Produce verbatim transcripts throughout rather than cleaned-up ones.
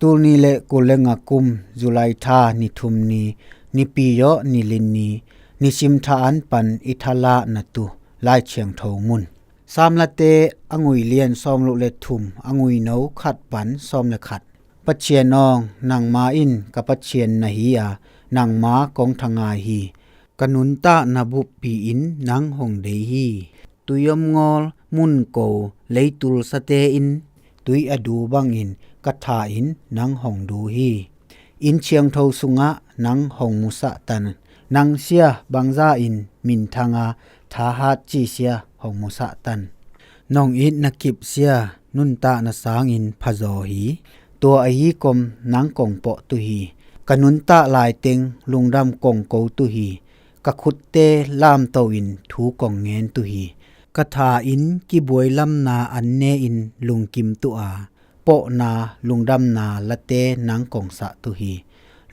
Tul ni le kul le nga kum, July tha ni thum ni, Nipi yawh ni li ni, nisim tha an pan i thalah na tu Lai Thiangtho mun. Psalm late a ngui lian sawm luk le thum, a ngui no khat pan sawm le khat. Pathian awng, nangma in ka Pathian na hi a, nangma kong thangai hi. Ka nuntakna buppi in nang hong dei hi. Tui om ngawl, mun ko, leitul sate in tui a du bangin ka tha in nang hong du hi. Inn thiangtho sungah nang hong musah tan. Nang sia bangza in minthang a, thahat ci sia hong musah tan. Nong itna kip sia nuntakna sangin phazaw hi. Tua ahi kom nang kong pawh tu hi. Ka nuntak laiteng lungdam kong ko tu hi. Ka khutte lamto in thu kong ngen tu hi. Ka tha in kibuai lamna an ne in lungkim tu a, pawhna lungdamna late nang kong sah tu hi.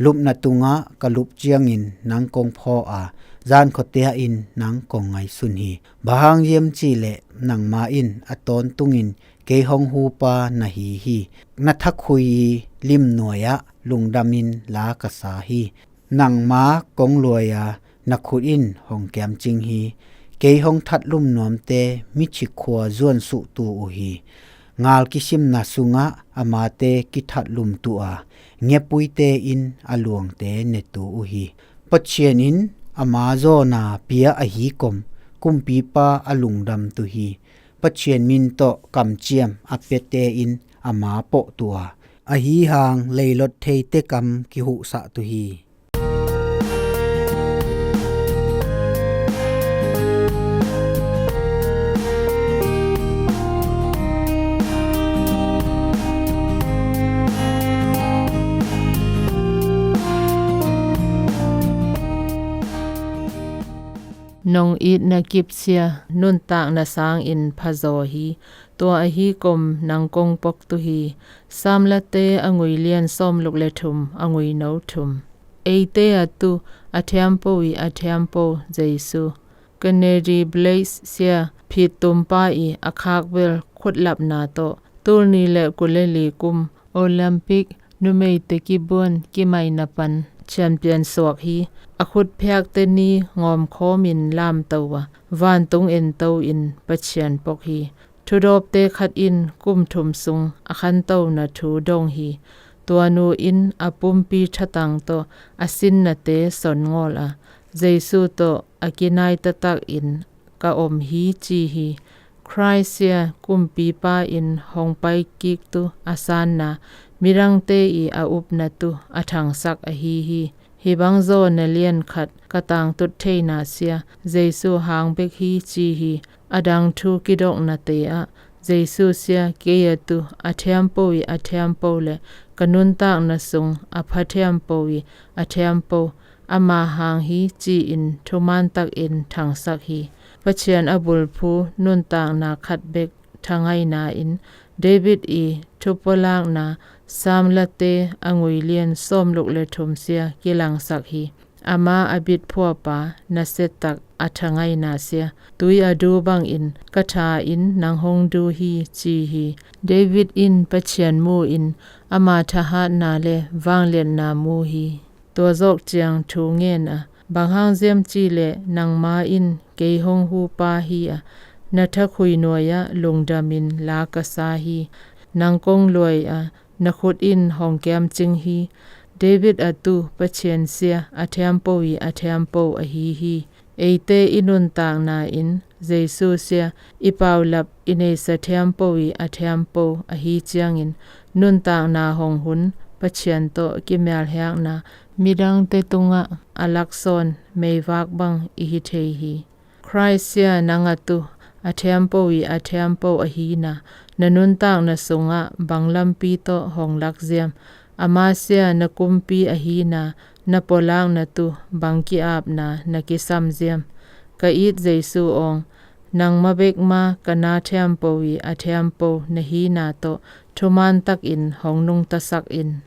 Lupna tungah ka lup ciangin nang kong phawh a, zan khuatia in nang kong ngaihsun hi. Bang hang hiam cih leh nangma in a tawntungin kei hong hupa na hi hi. Na thakhui i lim nuai-ah lungdamin la ka sa hi. Nangma kong luai a, na khut in hong kiamcing hi. Kei hong thatlum nuamte mithi khua zuansuhtu uh hi. Ngal kisimna sungah amate kithatlum tu a, ngepuite in a luangte netu uh hi. Pathian in ama zawna pia ahi kom, kumpipa a lungdam tu hi. Pathian min tawh kamciam a piate in ama pawh tu a, ahi hang leilot theite kam kihuhsah tu hi. Nong itna kip sia nuntakna sangin phazaw hi. Tua ahi kom nang kong pawh tu hi. Psalm late a ngui lian sawm luk le thum, a ngui no thum. Eite a tu a thiampo i a thiampo Jesu. Kennedy Blades sia phittumpa i a khakbel khutlapna tawh tul ni le kul le li kum Olympic numeite kibuan kimaina pan champion suak hi. A khutphiakte ni ngawmkhawmin lamto a, vantung ento in Pathian pawh hi. Thudawpte khat in kum thum sung a khantona thu dong hi. Tuanu in a pumpi thatang tawh a sinnate son ngawl a, Jesu tawh a kinai taktakin ka om hi ci hi. Christ sia kumpipa in hong paikiktu a sanna, midangte i a upnatu a thangsak ahi hi. Hih bang zawna lian khat ka tangtut theina sia Jesu hang bek hi ci hi. A dang thu kidoknate ah Jesu sia kei a tu a thiampo i a thiampo le ka nuntakna sung a pha thiampo i a thiampo ama hang hi ci-in thuman takin thangsak hi. Pathian a bulphu nuntakna khat bek thangaina in David i thupolakna Psalm late a ngui lian sawm luk le thum sia kilangsak hi. Ama a bitphuapa nasetak a thangaina sia tui a du bangin ka tha in nang hong du hi ci hi. David in Pathian mu in ama thahatna le vangliatna mu hi. Tua zawk ciang thu ngen a, bang hang ziam cih leh nangma in kei hong hupa hi a, na thakhui nuai-ah lungdamin la ka sa hi. Nang kong luai a, na khut in hong kiamcing hi. David a tu Pathian sia a thiampo i a thiampo ahi hi. Eite i nuntakna in Jesu sia i paulap i neisa thiampo i a thiampo ahi ciangin nuntakna hong hun Pathian tawh kimialhiakna midangte tungah a laksawn meivak bang i hi thei hi. Christ sia nang a tu a thiampo i a thiampo ahina na nuntakna sungah bang lampi tawh hong lakziam? Ama sia na kumpi ahina na polakna tu bang ki-apna na kisam ziam? Ka it Jesu awng, nangma bekma ka na thiampo i a thiampo na hina tawh thuman takin hong nungtasak in.